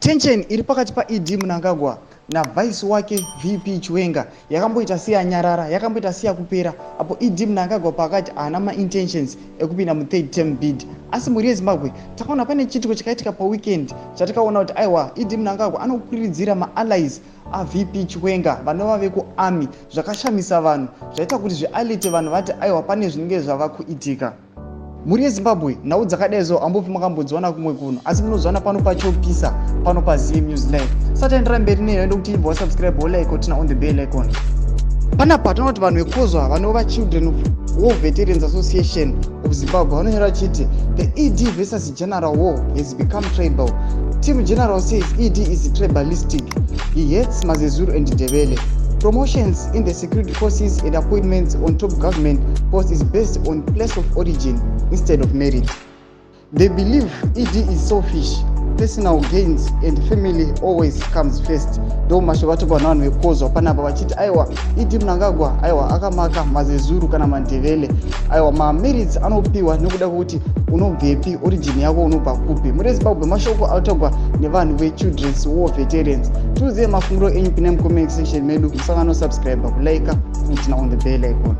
Tension iri pakati paED Mnangagwa navice wake VP Chiwenga yakamboita seyanyarara, yakamboita seyakupera apo ED Mnangagwa paakati haana maintentions ekupinda muthird term bid. Asi mhuri yeZimbabwe, takaona pane chiitiko chakaitika paweekend chatikaona kuti aiwa, ED Mnangagwa anokwiridzira maallies aVP Chiwenga vanova vekuarmy. Zvakashamisa vanhu, zvaita kuti zvialerte vanhu vati aiwa, pane zvinenge zvava kuitika. Mhuri yeZimbabwe, nhau dzakadai so hambofi makambodziwana kumwe kuno, asi munoziwana pano pachopisa, pano paZM News Live. Sati aendera mberi neyo, ende kuti ibva wasubscribe, wolike, woturn on the bell icon. Panapa tinoona kuti vanhu vekozwa vanova Children of War Veterans Association of Zimbabwe vanonyora vachiti the ED versus general war has become tribal. Team general says ED is tribalistic. He hates Mazezuru and Ndebele. Promotions in the security forces and appointments on top government post is based on place of origin instead of merit. They believe ED is selfish. Personal gains and family always comes first. Ndo mashoko atogwa navanhu vekozwa panapa vachiti aiwa, ED Mnangagwa aiwa akamaka Mazezuru kana Mandevele. Aiwa, mamerits anopiwa nekuda kwekuti unobvepi, origin yako unobva kupi. Muri Zimbabwe, mashoko atogwa nevanhu veChildren's War Veterans. Tiudzei mafungiro enyu, pinai mucomment section medu. Musangano subscribe, kulike, kuturn on the bell icon.